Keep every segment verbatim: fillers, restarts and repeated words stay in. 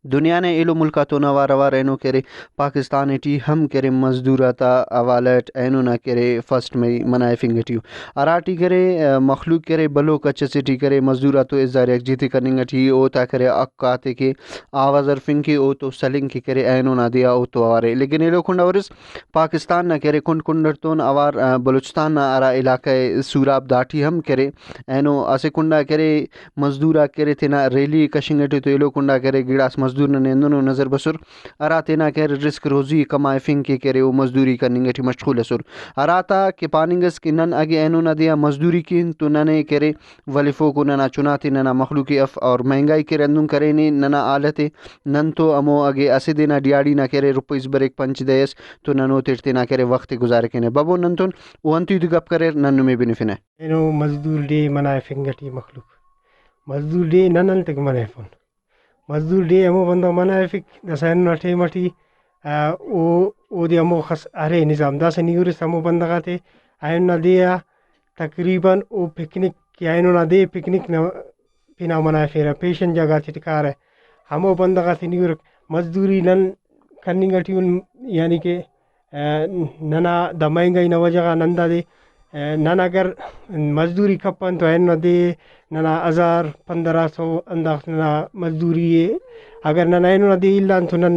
دنیا نا ایلو ملک آتون اوار اوار اینو کہ ارے پاکستان ٹی ہم کہ ارے مزدور آتا حوالہ اٹ اینو نا کہ ارے فرسٹ مئی منائفنگ ٹی ءُ۔ ہراٹی کہ ارے، آ، مخلوق کہ ارے بھلو کچ اسے ٹی کہ ارے مزدور آتو اظہار یکجہتی کننگ ٹی ءِ، اوتا کہ ارے حق آتے کہ آواز ہرفنگ کے، اوتو سلنگ کے کہ ارے اینو نا دے آ اوتو اوارے۔ لیکن ایلو کنڈ آ ہُرس پاکستان نا کہ ارے کنڈ کنڈ اٹ تون اوار، آ، بلوچستان نا ہرا علاقہ ءِ سوراب داٹی ہم کہ ارے اینو اسہ کنڈا کہ ارے مزدور آک کہ ارے تینا ریلی کشنگ ٹی تو ایلو کنڈا کہ ارے گڑاس مزدور ننے ہندنو نظر بسر، ہرا تینا کہ ارے رزق روزی کمائفنگ کے کہ ارے او مزدوری کننگ ٹی مشغول ئسر۔ ہراتا کہ پاننگ ئس کہ نن اگہ اینو نا دے آ مزدوری کین تو ننے کہ ارے ولفوکو، ننا چناتے، ننا مخلوق ءِ اف اور مہنگائی کہ ارے ہندن کرینے ننا حالت ءِ۔ نن تو ہمو اگہ اسہ دے نا ڈیہاڑی نا کہ ارے روپئیس بریک پنچ دہ ئس تو نن اوتیٹ تینا کہ ارے وخت ءِ گزارہ کینہ۔ ببو نن تون او انتیو دے گپ کریر، نن نمے بنفنہ۔ اینو مزدور ڈے منائفنگ ٹی مخلوق، مزدور ڈے نن انتئے کہ منائفن؟ مزدور ڈے ہمو بندغ منائفک داسہ اینو نا ٹائم ٹی، آ، او، اودے ہموخس ارے نظام۔ داسہ نی ہُرس ہمو بندغ آتے اینو نا دے آ تقریباً او پکنک کہ اینو نا دے پکنک نا پنا منائفرہ، پیشن جاگہ غاتے ٹی کارہ۔ ہمو بندغ آتے نی ہُرک مزدوری نن کننگ ٹی اُن، یعنی کہ آ، ننا دا مہنگائی نا وجہ غان ہندادے، آ، نن اگر مزدوری کپن تو اینو نا دے ننا ہزار پندرہ سو انداخس ننا مزدوری ءِ۔ اگر نن اینو نا دے الان تو نن،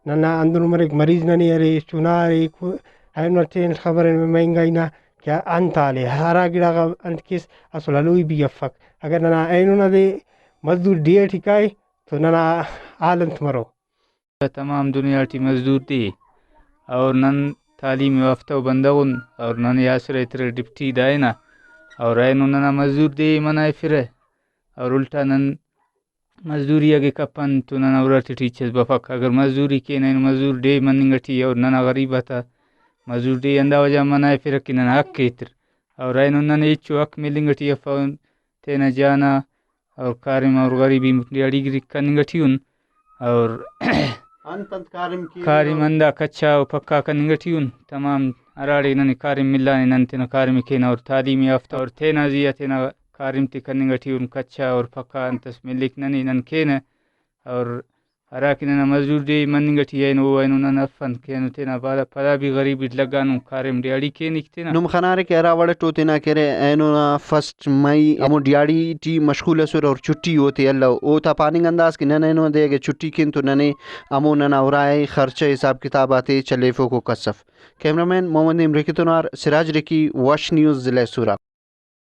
ننا ہندنو مریک، مریض ننے ارے، چنا ارے، کو-، اینو نا تین خبر ءِ مہنگائی نا کہ انت حال ءِ، ہرا گڑا غا انت کیس، اسل ہلوئی بھی افک۔ اگر ننا اینو نا دے مزدور ڈیہہ ٹی کائے تو ننا حال انت مرو؟ تمام دنیا ٹی مزدور دے ءِ اور نن تعلیم یافتہ ءُ بندغ اُن اور ننے آسرہ ایترہ ڈپٹی دا ہنا اور اینو ننا مزدور دے ءِ منائفرہ اور الٹا نن مزدوری اگہ کپن تو ننا اُرا تے ٹی ہچس بفک۔ اگر مزدوری کینہ اینو مزدور ڈے مننگ ٹی اور ننا غریب آتا مزدور ڈے ہندا وجہ غان منائفرہ کہ ننا حق ایتر اور اینو ننے ہچو حق ملنگ ٹی افون تینا جانا اور کاریم اور غریبی ڈیہاڑی گری کننگ ٹی اُن اور انت انت کاریم کیرہ کاریم اور ہندا کچا و پکا کننگ ٹی اُن۔ تمام ہراڑے ننے کاریم ملانے نن تینا کاریم ءِ کینہ اور تعلیم یافتہ اور تینا زی آ تینا کاریم تے کننگ ٹی اُن۔ کچا اور پکا انتس ملک ننے نن کینہ اور ہراکہ ننا مزدور ڈے مننگ ٹی اینو، او اینو نن افن کہ اینو تینا پدا، پدا بھی غریبی ٹی لگانو، کاریم ڈیہاڑی کینک تینا۔ نم خنارے کہ ہرا وڑ اٹ او تینا کہ ارے اینو نا فرسٹ مئی ہمو ڈیہاڑی ٹی مشغول ئسر اور چھٹی اوتے الو۔ اوتا پاننگ انداز کہ نن اینو دے اگہ چھٹی کین تو ننے ہمو ننا اُرا ءِ خرچہ حساب کتاب آتے چلیفوکو کس اف۔ کیمرہ مین محمد نعیم رکی تون آر سراج رکی، وش نیوز، ضلع سوراب۔